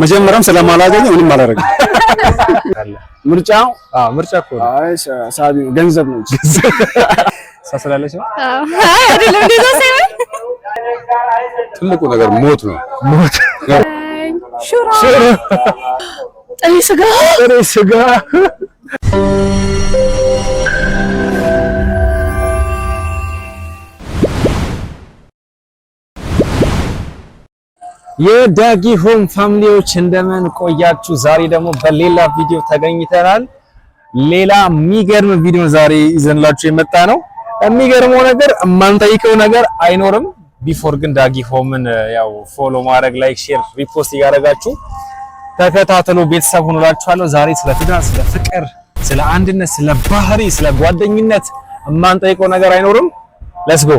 መጀመሪያም ስለማላገኘው ምንም አላደርግም። ምርጫው አዎ፣ ምርጫ እኮ ነው። አይ፣ ሳቢ ነው፣ ገንዘብ ነው እንጂ። እሷ ስላለች ነው። አይ፣ አይደለም፣ እንደዛ ሳይሆን። ትልቁ ነገር ሞት ነው። ሞት። ሽሮ፣ ጥሬ ስጋ። ጥሬ ስጋ። የዳጊ ሆም family ዎች፣ እንደምን ቆያችሁ? ዛሬ ደግሞ በሌላ ቪዲዮ ተገኝተናል። ሌላ የሚገርም ቪዲዮ ዛሬ ይዘንላችሁ የመጣ ነው። የሚገርመው ነገር የማንጠይቀው ነገር አይኖርም። Before ግን ዳጊ ሆምን ያው follow ማድረግ፣ like፣ share፣ repost እያደረጋችሁ ተከታተሉ። ቤተሰብ ሆኑላችኋለሁ። ዛሬ ስለ ትዳር፣ ስለ ፍቅር፣ ስለ አንድነት፣ ስለ ባህሪ፣ ስለ ጓደኝነት የማንጠይቀው ነገር አይኖርም። Let's go።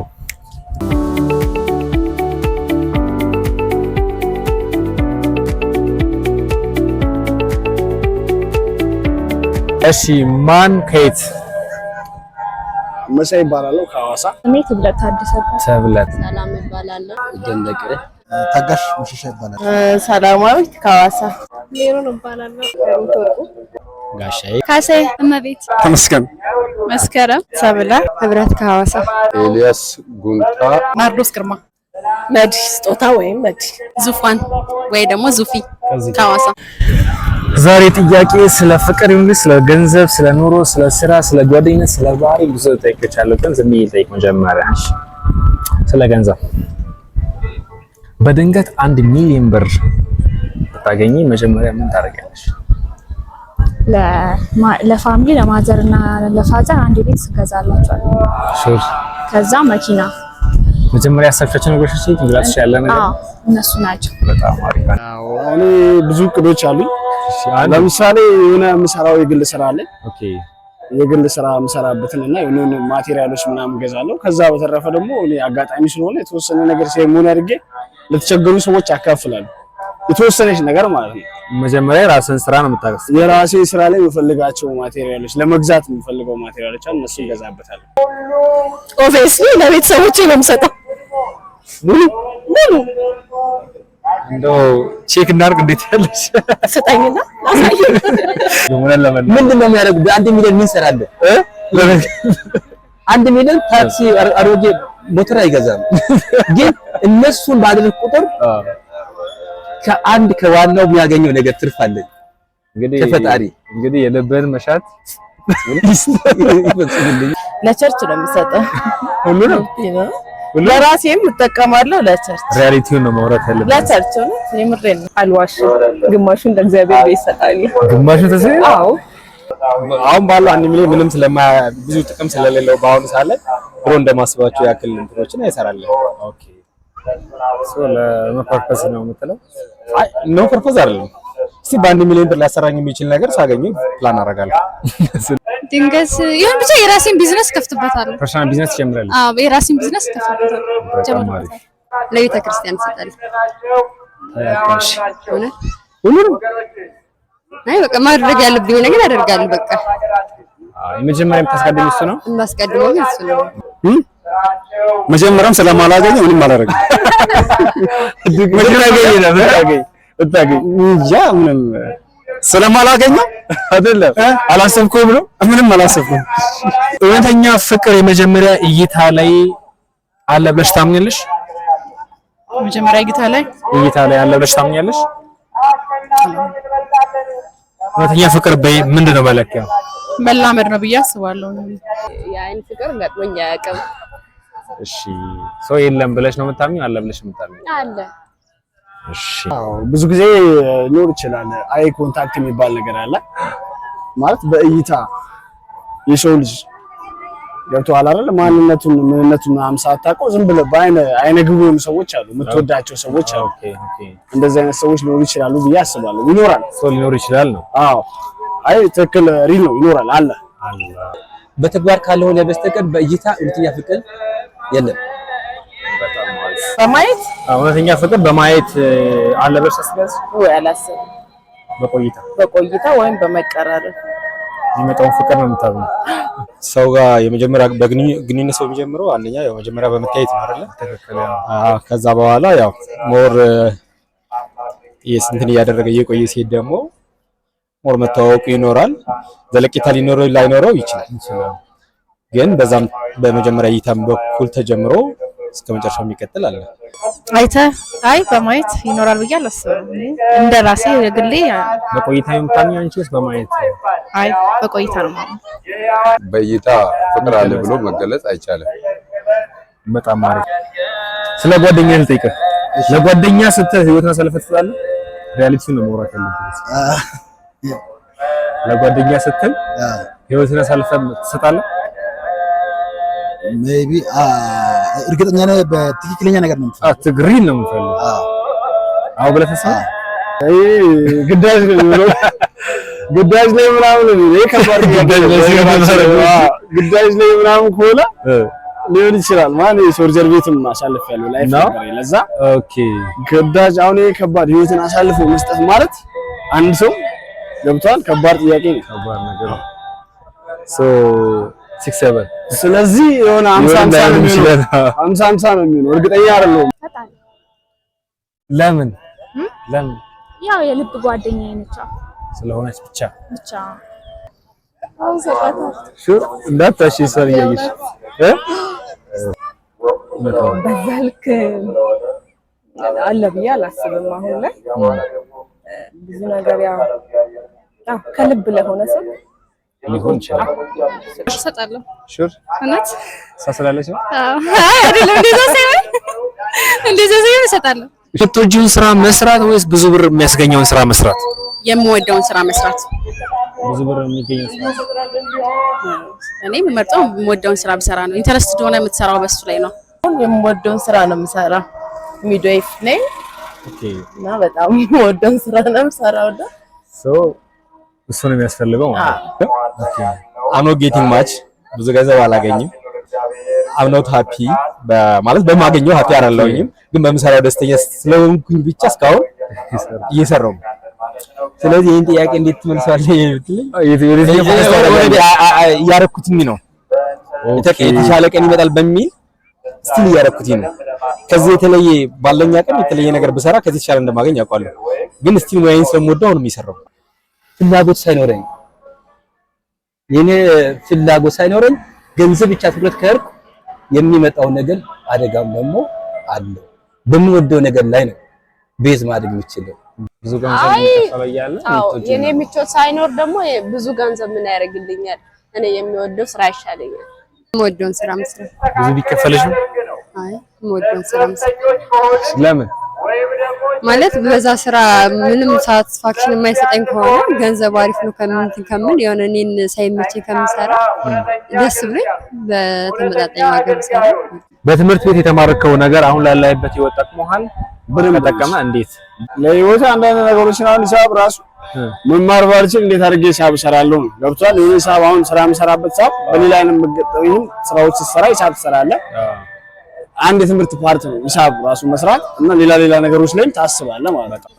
እሺ፣ ማን ከየት? መሳይ ይባላለሁ ከሐዋሳ። እኔ ትብለት ታደሰ። ተብለት። ሰላም እባላለሁ። ደነቀ። ታጋሽ መሸሻ ይባላል። ሰላማዊት ከሐዋሳ። ሜሮን እባላለሁ። ጋሻዬ። ካሳዬ እመቤት። ተመስገን። መስከረም። ሰብለ ህብረት ከሐዋሳ። ኤልያስ ጉንታ። ናርዶስ ግርማ። መዲ ስጦታ ወይም መዲ። ዙፋን ወይ ደግሞ ዙፊ ከሐዋሳ። ዛሬ ጥያቄ ስለ ፍቅር ይሁን፣ ስለ ገንዘብ፣ ስለ ኑሮ፣ ስለ ስራ፣ ስለ ጓደኝነት፣ ስለ ባህሪ ብዙ ጠይቄቻለሁ። ግን ዝም ብዬ ልጠይቅ መጀመሪያ። እሺ፣ ስለ ገንዘብ በድንገት 1 ሚሊዮን ብር ብታገኚ መጀመሪያ ምን ታደርጊያለሽ? ለ family፣ ለ mother እና ለ father አንድ ቤት እገዛላቸዋለሁ። Sure። ከዛ መኪና። መጀመሪያ ያሰብሻቸው ነገሮች እሺ፣ ጭንቅላትሽ ያለ ነገር? አዎ፣ እነሱ ናቸው። በጣም አሪፍ። አዎ፣ እኔ ብዙ እቅዶች አሉኝ። እሺ፣ አንድ ለምሳሌ የሆነ የምሰራው የግል ስራ አለ። የግል ስራ የምሰራበትን እና የሆነ material ኦች ምናምን ገዛለሁ። ከዛ በተረፈ ደግሞ እኔ አጋጣሚ ስለሆነ የተወሰነ ነገር ceremony አድርጌ ለተቸገሩ ሰዎች አካፍላለሁ። የተወሰነች ነገር ማለት ነው። መጀመሪያ የራስን ስራ ነው የምታቀስ የራሴ ስራ ላይ የምፈልጋቸው material ኦች፣ ለመግዛት የምፈልገው material ኦች አሉ፣ እነሱን እገዛበታለሁ። Obviously ለቤተሰቦቼ ነው የምሰጠው። ሙሉ? ሙሉ። እንደው check እናድርግ፣ እንዴት ያለሽ? ስጠኝና ላሳየህ። የሆነ ለመን ምንድን ነው የሚያደርጉ? በ1 ሚሊዮን ምን ሰራለህ? 1 ሚሊዮን ታክሲ፣ አሮጌ ሞተር አይገዛም። ግን እነሱን ባደረግ ቁጥር ከአንድ ከዋናው የሚያገኘው ነገር ትርፍ አለኝ። እንግዲህ ከፈጣሪ። እንግዲህ የልብህን መሻት ይፈጽምልኝ። ለ church ነው የምሰጠው። ሁሉንም? ለራሴም እጠቀማለሁ፣ ለ church። Reality ውን ነው ማውራት ያለብን። ለ church ነው፣ የምሬን ነው። አልዋሽም። ግማሹን ለእግዚአብሔር ቤት እሰጣለሁ። ግማሹን ተሰ አዎ። አሁን ባለው 1 ሚሊዮን ምንም ስለማ ብዙ ጥቅም ስለሌለው በአሁኑ ሰዓት ላይ ድሮ እንደማስባቸው ያክል እንትኖችን አይሰራልም። Okay፣ so ለ purpose ነው የምትለው? አይ፣ no purpose አይደለም። እስቲ በ1 ሚሊዮን ብር ሊያሰራኝ የሚችል ነገር ሳገኝ ፕላን አደርጋለሁ። ድንገት ይሁን ብቻ የራሴን ቢዝነስ ከፍትበታለሁ። Personal business ትጀምራለሽ? አዎ፣ የራሴን ቢዝነስ ከፍትበታለሁ። በጣም አሪፍ። ለቤተ ክርስቲያን እሰጣለሁ። ተያካሽ። እውነት። ሁሉንም? አይ፣ በቃ ማድረግ ያለብኝ ነገር አደርጋለሁ። በቃ። አዎ፣ የመጀመሪያ የምታስቀድሚው እሱ ነው። የማስቀድመው ግን እሱ ነው። መጀመሪያም ስለማላገኘው ምንም አላደርግም። ብታገኝ ነው፣ ብታገኝ ብታገኝ እንጃ፣ ምንም ስለማላገኘው። አይደለም፣ አላሰብኩም ነው። ምንም አላሰብኩም። እውነተኛ ፍቅር የመጀመሪያ እይታ ላይ አለ ብለሽ ታምኛለሽ? መጀመሪያ እይታ ላይ? እይታ ላይ አለ ብለሽ ታምኛለሽ? እውነተኛ ፍቅር በይ ምንድን ነው መለኪያው? መላመድ ነው ብዬ አስባለሁ። የአይን ፍቅር ገጥሞኝ አያውቅም። እሺ፣ ሰው የለም ብለሽ ነው የምታምኚው? አለ ብለሽ ነው የምታምኚው? አለ። እሺ። አዎ፣ ብዙ ጊዜ ሊኖር ይችላል። Eye contact የሚባል ነገር አለ። ማለት በእይታ የሰው ልጅ ገብቶሃል አይደል? ማንነቱን ምንነቱን ምናምን ሳታውቀው ዝም ብለህ በአይነ አይነ ግቡ የሆኑ ሰዎች አሉ፣ የምትወዳቸው ሰዎች አሉ። Okay። እንደዚህ አይነት ሰዎች ሊኖሩ ይችላሉ ብዬ አስባለሁ። ይኖራል። ሰው ሊኖር ይችላል ነው። አዎ፣ አይ፣ ትክክል፣ real ነው፣ ይኖራል፣ አለ። አለ። በተግባር ካልሆነ በስተቀር በእይታ እውነተኛ ፍቅር የለም። በማየት? እውነተኛ ፍቅር በማየት አለ ብለሽ ታስቢያለሽ? ወይ አላስብም። በቆይታ? በቆይታ ወይም በመቀራረብ። የሚመጣውን ፍቅር ነው የምታምኚው? ሰው ጋር የመጀመሪያ በግንኙነት ሰው የሚጀምረው አንደኛ ያው መጀመሪያ በመታየት ነው አይደለ? ትክክል። አዎ፣ ከዛ በኋላ ያው more እንትን እያደረገ እየቆየ ሲሄድ ደግሞ more መተዋወቁ ይኖራል። ዘለቄታ ሊኖረው ላይኖረው ይችላል። ግን በዛም በመጀመሪያ እይታም በኩል ተጀምሮ እስከ መጨረሻው የሚቀጥል አለ። አይተህ አይ በማየት ይኖራል ብዬ አላስብም። እንደ ራሴ ግሌ በቆይታ የምታምኚው አንቺ ወይስ በማየት? አይ በቆይታ ነው የማምነው። በእይታ ፍቅር አለ ብሎ መገለጽ አይቻልም። በጣም አሪፍ። ስለ ጓደኛ ልጠይቅህ። ለጓደኛ ስትል ህይወትን አሳልፈህ ትሰጣለህ? Reality ውን ነው ማውራት ያለብህ። ለጓደኛ ስትል ህይወትን አሳልፈህ ትሰጣለህ? Maybe እርግጠኛ ነህ? በትክክለኛ ነገር ነው የምትፈልገው? ትግሪን ነው የምፈልገው። አዎ ብለህ ታስባለህ? ይሄ ግዳጅ ነው የሚሆነው። ግዳጅ ላይ ምናምን ነው። ይሄ ከባድ ጥያቄ ነው። ግዳጅ ላይ ምናምን ከሆነ ሊሆን ይችላል። ማን የ soldier ቤትም አሳልፍ ያለው life ነበር። ለዛ Okay ግዳጅ አሁን ይሄ ከባድ ህይወትን አሳልፎ መስጠት ማለት አንድ ሰው ገብቷል። ከባድ ጥያቄ ነው። ከባድ ነገር ነው። So 6 7 ስለዚህ የሆነ 50-50 ነው የሚሆነው። 50-50 ነው የሚሆነው። እርግጠኛ አይደለሁም። ለምን ለምን? ያው የልብ ጓደኛዬ ነች ስለሆነች ብቻ ብቻ። Sure እንዳታሽ ሰው እያየሽ እ በዛ ልክ አለ ብዬ አላስብም። አሁን ላይ ብዙ ነገር ያው ከልብ ለሆነ ሰው ሊሆን ይችላል። እሰጣለሁ። Sure እውነት እሷ ስላለች ነው። አይ አይደለም፣ እንደዛ ሳይሆን እሰጣለሁ። የምትወጂውን ስራ መስራት ወይስ ብዙ ብር የሚያስገኘውን ስራ መስራት? የምወደውን ስራ መስራት። ብዙ ብር የሚገኘው ስራ እኔ የምመርጠው የምወደውን ስራ ብሰራ ነው። Interest ሆነ የምትሰራው በሱ ላይ ነው። የምወደውን ስራ ነው የምሰራው። Midwife ነኝ እና በጣም የምወደውን ስራ ነው የምሰራው። እና So እሱ ነው የሚያስፈልገው ማለት ነው። Okay. I'm not getting much፣ ብዙ ገንዘብ አላገኝም። I'm not happy ማለት በማገኘው happy አይደለሁኝም፣ ግን በምሰራው ደስተኛ ስለሆንኩኝ ብቻ እስካሁን እየሰራሁ ነው። ስለዚህ ይህን ጥያቄ እንዴት ትመልሰዋለህ ብትለኝ እያረኩትኝ ነው። የተሻለ ቀን ይመጣል በሚል still እያረኩትኝ ነው። ከዚህ የተለየ ባለኝ አቅም የተለየ ነገር ብሰራ ከዚህ የተሻለ እንደማገኝ አውቃለሁ። ግን still ሙያዬን ስለምወደው አሁንም እየሰራሁ ፍላጎት ሳይኖረኝ፣ የኔ ፍላጎት ሳይኖረኝ ገንዘብ ብቻ ትኩረት ከርኩ የሚመጣው ነገር አደጋም ደግሞ አለው። በምወደው ነገር ላይ ነው base ማድረግ የምችለው። ብዙ ገንዘብ የሚከፈለው እያለ አዎ፣ የኔ ምቾት ሳይኖር ደግሞ ብዙ ገንዘብ ምን ያደርግልኛል? እኔ የሚወደው ስራ ይሻለኛል። የምወደውን ስራ መስራት። ብዙ ቢከፈልሽ ነው? አይ፣ የምወደውን ስራ መስራት። ለምን? ማለት በዛ ስራ ምንም satisfaction የማይሰጠኝ ከሆነ ገንዘቡ አሪፍ ነው ከምን ከምን የሆነ እኔን ሳይመቸኝ ከምሰራ ደስ ብሎኝ በተመጣጣኝ ዋጋ ብሰራ። በትምህርት ቤት የተማርከው ነገር አሁን ላለህበት ህይወት ጠቅሞሃል? ከጠቀመ እንዴት? ለህይወት አንዳንድ ነገሮችን አሁን ሂሳብ ራሱ መማር ባልችል እንዴት አድርጌ ሂሳብ እሰራለሁ ነው። ገብቶሃል? የሆነ ሂሳብ አሁን ስራ የምሰራበት ሂሳብ በሌላ አይነት መገጠም ስራዎች ስትሰራ ሂሳብ ትሰራለህ። አንድ የትምህርት part ነው ሂሳብ ራሱ መስራት እና ሌላ ሌላ ነገሮች ላይም ታስባለህ ማለት ነው።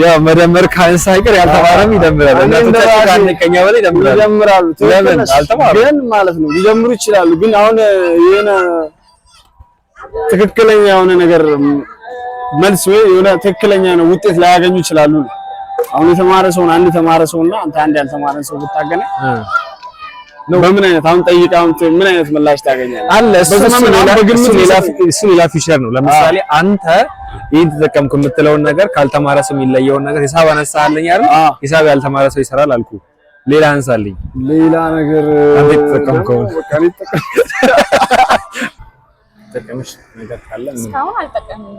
ያው መደመር ካንስ አይቀር ያልተማረም ይደምራል። እናቶቻችን ከአንድ ከኛ በላይ ይደምራሉ። ይደምራሉ። ለምን አልተማሩም? ግን ማለት ነው ሊደምሩ ይችላሉ። ግን አሁን የሆነ ትክክለኛ የሆነ ነገር መልስ ወይ የሆነ ትክክለኛ ነው ውጤት ላያገኙ ይችላሉ። አሁን የተማረ ሰውን አንድ የተማረ ሰውና አንተ አንድ ያልተማረ ሰው ብታገናኝ በምን አይነት አሁን ጠይቀህ አሁን ምን አይነት ምላሽ ታገኛለህ? አለ እሱ በዘመኑ እሱ ሌላ አሁን በግምት እሱ ሌላ የሚሰጥ እሱ ሌላ feature ነው። ለምሳሌ አንተ ይህን ተጠቀምኩ የምትለውን ነገር ካልተማረ ሰው የሚለየውን ነገር ሂሳብ አነሳልኝ አይደል? ሂሳብ ያልተማረ ሰው ይሰራል አልኩ። ሌላ አንሳልኝ። ሌላ ነገር አንተ የተጠቀምከውን በቃ እኔ ጠቀምሽ ነገር ካለ ምን? እስካሁን አልጠቀምም።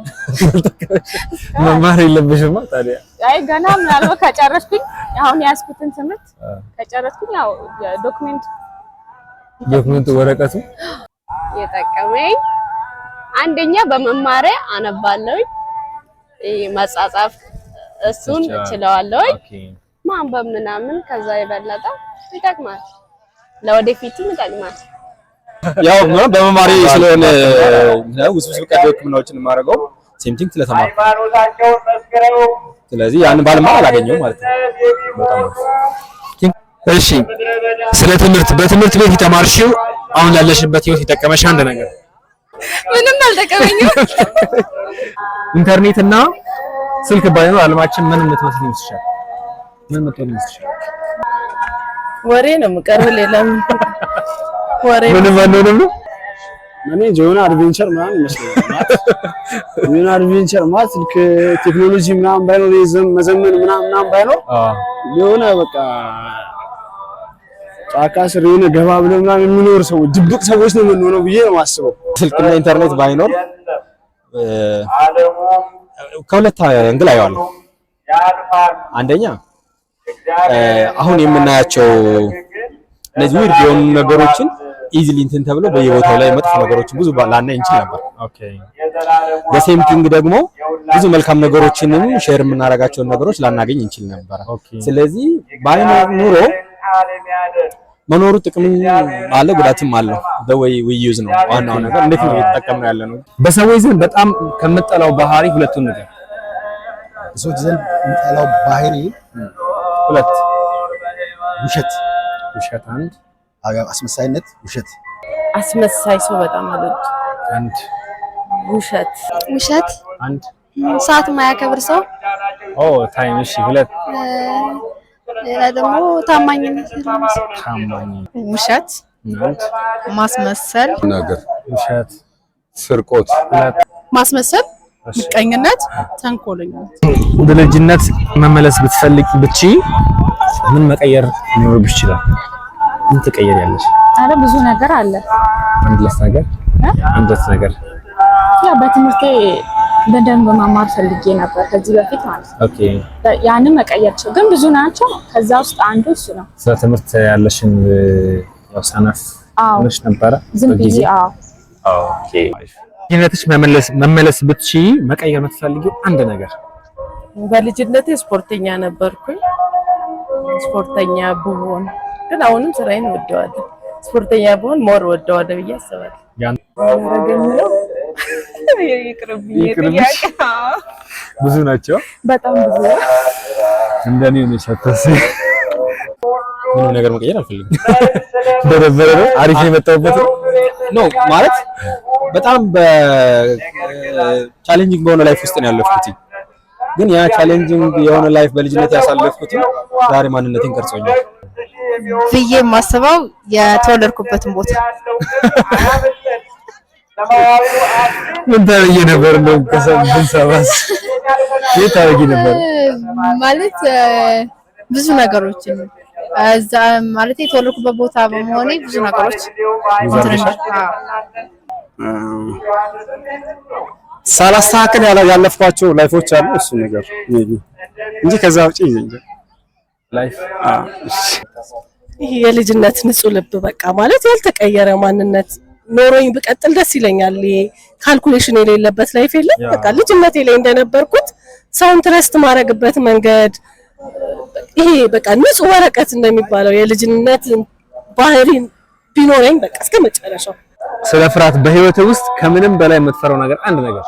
መማር የለብሽማ ታዲያ። አይ ገና ምናልባት ከጨረስኩኝ አሁን የያዝኩትን ትምህርት ከጨረስኩኝ ያው document Document ኡ ወረቀቱ የጠቀመኝ አንደኛ በመማሪያ አነባለሁ፣ ይሄ መጻጻፍ እሱን እችለዋለሁ፣ ማንበብ ምናምን ከዛ የበለጠ ይጠቅማል፣ ለወደፊትም ይጠቅማል። ያው ምንም በመማሪ ስለሆነ ውስብስብ ቀዶ ሕክምናዎችን የማደርገው same thing ስለተማርኩ፣ ስለዚህ ያንን ባልማር አላገኘውም ማለት ነው። በጣም አሪፍ። እሺ፣ ስለ ትምህርት በትምህርት ቤት የተማርሽው አሁን ላለሽበት ህይወት የጠቀመሽ አንድ ነገር? ምንም አልጠቀመኝም። ኢንተርኔት እና ስልክ ባይኖር አለማችን ምን የምትመስል ይመስልሻል? ምን የምትሆን ይመስልሻል? ወሬ ነው የምቀረው፣ ሌላ ምን ወሬ። ምንም አንሆንም ነው። እኔ የሆነ adventure ምናምን ይመስለኛል። ማለት የሆነ adventure ማለት ልክ ቴክኖሎጂ ምናምን ባይኖር፣ መዘመን ምናምን ምናምን ባይኖር፣ የሆነ በቃ ጫካ ስር የሆነ ገባ ብሎ ምናምን የሚኖር ሰዎች፣ ድብቅ ሰዎች ነው የምንሆነው ብዬ ነው የማስበው። ስልክና ኢንተርኔት ባይኖር ከሁለት angle አየዋለሁ። አንደኛ አሁን የምናያቸው እነዚህ weird የሆኑ ነገሮችን easily እንትን ተብሎ በየቦታው ላይ መጥፎ ነገሮችን ብዙ ላናይ እንችል ነበር። በ same thing ደግሞ ብዙ መልካም ነገሮችንም share የምናደርጋቸውን ነገሮች ላናገኝ እንችል ነበር። ስለዚህ ባይኖር ኑሮ መኖሩ ጥቅምም አለ ጉዳትም አለው። The way we use ነው ዋናው ነገር፣ እንዴት ነው እየተጠቀምነው ያለ ነው። በሰዎች ዘንድ በጣም ከምጠላው ባህሪ ሁለቱን ነገር። በሰዎች ዘንድ የምጠላው ባህሪ? ሁለት። ውሸት። ውሸት አንድ። አዎ፣ አስመሳይነት፣ ውሸት። አስመሳይ ሰው በጣም አልወድም። አንድ። ውሸት። ውሸት። አንድ። ሰዓት የማያከብር ሰው። Oh, time። እሺ፣ ሁለት። ሌላ ደግሞ ታማኝነት የሌለው ሰው። ታማኝ። ውሸት፣ አንድ። ማስመሰል፣ ነገር። ውሸት። ስርቆት። ሁለት። ማስመሰል፣ ምቀኝነት፣ ተንኮለኝነት። ወደ ልጅነት መመለስ ብትፈልግ ብትችይ ምን መቀየር ሊኖርብሽ ይችላል? ምን ትቀይሪያለሽ? አረ ብዙ ነገር አለ። አንድ ሁለት ነገር፣ አንድ ሁለት ነገር። ያው በትምህርቴ በደንብ መማር ፈልጌ ነበር ከዚህ በፊት ማለት ነው። ያንን መቀየር ችል ግን ብዙ ናቸው። ከዛ ውስጥ አንዱ እሱ ነው። ስለ ትምህርት ያለሽን ያው ሰነፍ ሆነሽ ነበረ ዝም ብዬ በጊዜ? አዎ። Okay። ልጅነትሽ መመለስ ብትችይ መቀየር የምትፈልጊው አንድ ነገር? በልጅነቴ ስፖርተኛ ነበርኩኝ። ስፖርተኛ ብሆን ግን አሁንም ስራዬን እወደዋለሁ። ስፖርተኛ ብሆን more እወደዋለሁ ብዬ አስባለሁ። ያረገኝ ይቅርብኝ። ይቅርብሽ? ጥያቄ። አዎ። ብዙ ናቸው። በጣም ብዙ። እንደኔ ሆነሽ አታስቢ። ምንም ነገር መቀየር አልፈልግም። እንደነበረ ነው። አሪፍ ነው የመጣሁበት ነው። No፣ ማለት በጣም በ challenging በሆነ life ውስጥ ነው ያለፍኩት። ግን ያ challenging የሆነ life በልጅነት ያሳለፍኩት ዛሬ ማንነቴን ቀርጾኛል። ብዬ የማስበው የተወለድኩበትን ቦታ። ምን ታደርጊ ነበር? እንደውም ብንሰማስ የት ታደርጊ ነበር? ማለት ብዙ ነገሮችን እዛ ማለት የተወለድኩበት ቦታ በመሆኔ ብዙ ነገሮች እንትን አዎ። ሳላስተካክል ያለፍኳቸው life ኦች አሉ። እሱ ነገር maybe እንጂ ከዛ ውጪ እንጃ። Life። ይሄ የልጅነት ንጹህ ልብ፣ በቃ ማለት ያልተቀየረ ማንነት ኖሮኝ ብቀጥል ደስ ይለኛል። ይሄ calculation የሌለበት life የለም። በቃ ልጅነቴ ላይ እንደነበርኩት ሰውን trust ማድረግበት መንገድ፣ ይሄ በቃ ንጹህ ወረቀት እንደሚባለው የልጅነት ባህሪ ቢኖረኝ በቃ እስከ መጨረሻው። ስለ ፍርሃት፣ በህይወት ውስጥ ከምንም በላይ የምትፈራው ነገር አንድ ነገር?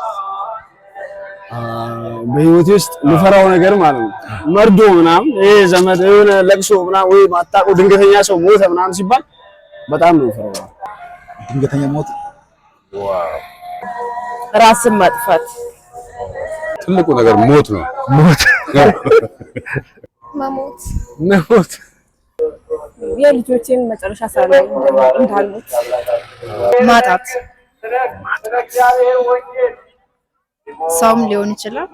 በህይወቴ ውስጥ የምፈራው ነገር ማለት ነው መርዶ ምናምን፣ ይሄ ዘመድ የሆነ ለቅሶ ምናምን ወይ ማታውቀው ድንገተኛ ሰው ሞተ ምናምን ሲባል በጣም ነው የምፈራው። ድንገተኛ ሞት። ራስን ማጥፋት። ትልቁ ነገር ሞት ነው። ሞት። መሞት። መሞት። የልጆቼን መጨረሻ ሳላይ እንዳልሞት። ማጣት፣ ሰውም ሊሆን ይችላል፣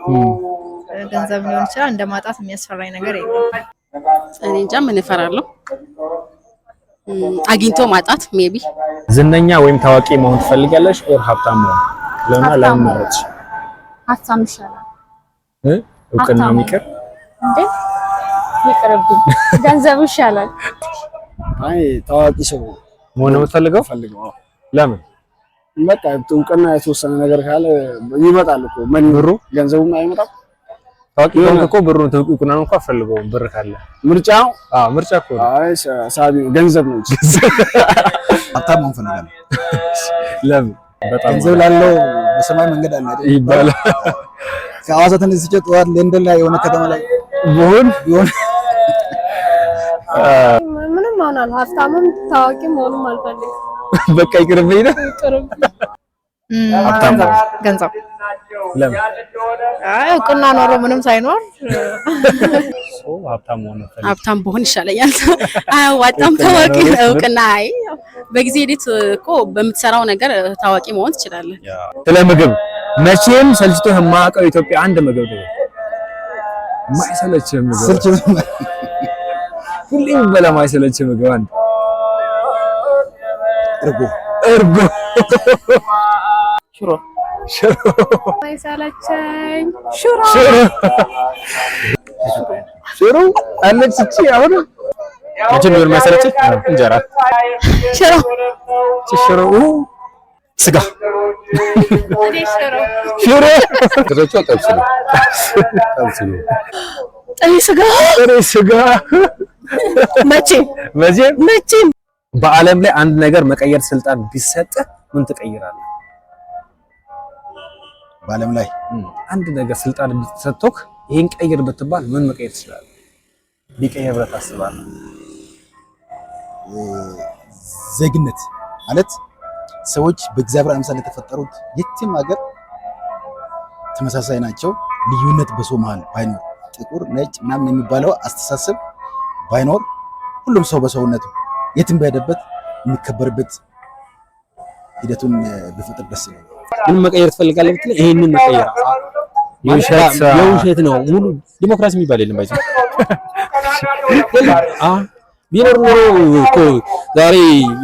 ገንዘብ ሊሆን ይችላል። እንደ ማጣት የሚያስፈራኝ ነገር የለም። እኔ እንጃ ምን እፈራለሁ? አግኝቶ ማጣት maybe። ዝነኛ ወይም ታዋቂ መሆን ትፈልጊያለሽ or ሀብታም መሆን? ለምን ሀብታም ለምን መሆን። መረጥሽ? ሀብታም ይሻላል። እ እውቅና ሀብታም። ይቅር? እንዴ ይቅርብኝ፣ ገንዘቡ ይሻላል። አይ ታዋቂ ሰው መሆን ነው የምትፈልገው? ፈልገው። አዎ። ለምን? በቃ እውቅና የተወሰነ ነገር ካለ ይመጣል እኮ money፣ ብሩ ገንዘቡም አይመጣም። ታዋቂ ከሆንክ እኮ ብሩን እውቅናውን እኮ አትፈልገውም ብር ካለ። ምርጫ ነው። አዎ ምርጫ እኮ ነው። አይ ሳቢ ነው፣ ገንዘብ ነው እንጂ። ሀብታም መሆን እፈልጋለሁ። ለምን? በጣም ገንዘብ ላለው በሰማይ መንገድ አለ አይደል? ይባላል። ከሐዋሳ ተነስቼ ጠዋት ለንደን ላይ የሆነ ከተማ ላይ ቢሆን ቢሆን። ምንም ሆናል። ሀብታምም ታዋቂም መሆንም አልፈልግም። በቃ ይቅርብኝ ነው። ይቅርብኝ። ሀብታም መሆን። ገንዘብ። ለምን? አይ እውቅና ኖሮ ምንም ሳይኖር። So ሀብታም መሆን ነው የምትፈልጊው? ሀብታም ብሆን ይሻለኛል። አያዋጣም ታዋቂ እውቅና። አይ ያው በጊዜ ሂደት እኮ በምትሰራው ነገር ታዋቂ መሆን ትችላለህ። ስለ ምግብ፣ መቼም ሰልችቶህ የማያውቀው ኢትዮጵያ አንድ ምግብ ነው። የማይሰለችህ ምግብ፣ ሁሌ የሚበላ የማይሰለችህ ምግብ አንድ። እርጎ። እርጎ። ሽሮ። ሽሮ። ማይሰለቸኝ ሽሮ። ሽሮ። ሽሮ አለች እቺ አሁን። መቼም ቢሆን የማይሰለችህ እንጀራ። ሽሮ። ሽሮ። ስጋ። እኔ ሽሮ። ሽሮ። ከተቸው ጥብስ ነው፣ ጥብስ ነው። ጥሬ ስጋ። ጥሬ ስጋ። መቼም። መቼም። መቼም። በዓለም ላይ አንድ ነገር መቀየር ስልጣን ቢሰጥህ ምን ትቀይራለህ? በዓለም ላይ? አንድ ነገር ስልጣን ቢሰጥህ፣ ይሄን ቀይር ብትባል ምን መቀየር ትችላለህ? ቢቀየር ብለህ ታስባለህ? ዜግነት ማለት ሰዎች በእግዚአብሔር አምሳል የተፈጠሩት የትም ሀገር ተመሳሳይ ናቸው። ልዩነት በሰው መሀል ባይኖር፣ ጥቁር ነጭ ምናምን የሚባለው አስተሳሰብ ባይኖር፣ ሁሉም ሰው በሰውነቱ የትም በሄደበት የሚከበርበት ሂደቱን ቢፈጥር ደስ ይለኛል። ምን መቀየር ትፈልጋለህ ብትለኝ ይሄንን መቀየር። የውሸት። የውሸት ነው። ሙሉ ዲሞክራሲ የሚባል የለም። ባይዘ ቢኖር ኖሮ እኮ ዛሬ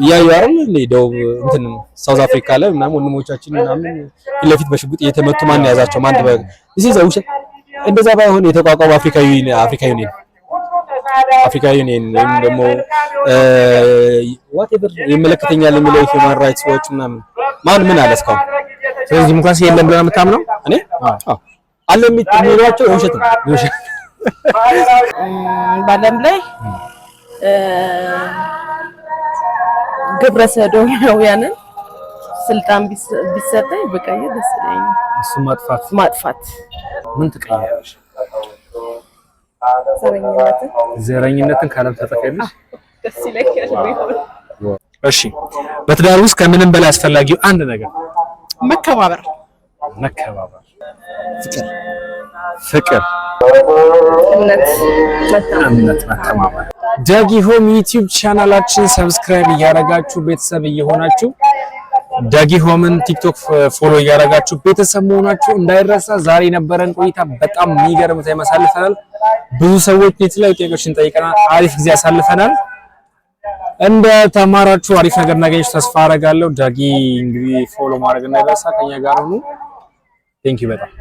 እያዩ አይደል እንዴ ደቡብ እንትን South Africa ላይ ምናምን ወንድሞቻችን ምናምን ፊት ለፊት በሽጉጥ እየተመቱ ማን ያዛቸው? ማን እዚህ እዛ ውሸት። እንደዛ ባይሆን የተቋቋመ Africa Union ወይም ደግሞ whatever ይመለከተኛል የሚለው Human Rights Watch ምናምን ማን ምን አለ እስካሁን? ስለዚህ ዲሞክራሲ የለም ብለህ ነው የምታምነው? እኔ አዎ አለ የሚሏቸው የውሸት ነው። የውሸት። በዓለም ላይ ግብረ ሰዶማውያንን ስልጣን ቢሰጠኝ ብቀይር ደስ ይለኛል። እሱ ማጥፋት። ማጥፋት። ምን ትቀይራለሽ? ዘረኝነትን። ዘረኝነትን ከዓለም ታጠፊያለሽ? ደስ ይለኛል ቢሆን። እሺ፣ በትዳር ውስጥ ከምንም በላይ አስፈላጊው አንድ ነገር? መከባበር። መከባበር። ፍቅር። ፍቅር። እምነት። እምነት፣ መተማመን። ዳጊ ሆም YouTube ቻናላችን subscribe እያደረጋችሁ ቤተሰብ እየሆናችሁ፣ ዳጊ ሆምን TikTok follow እያደረጋችሁ ቤተሰብ መሆናችሁ እንዳይረሳ። ዛሬ የነበረን ቆይታ በጣም የሚገርም time አሳልፈናል። ብዙ ሰዎች የተለያዩ ጥያቄዎችን ጠይቀናል። አሪፍ ጊዜ አሳልፈናል። እንደ ተማራችሁ፣ አሪፍ ነገር እንዳገኛችሁ ተስፋ አደርጋለሁ። ዳጊ እንግዲህ follow ማድረግ እንዳይረሳ። ከኛ ጋር ሁኑ። Thank you በጣም።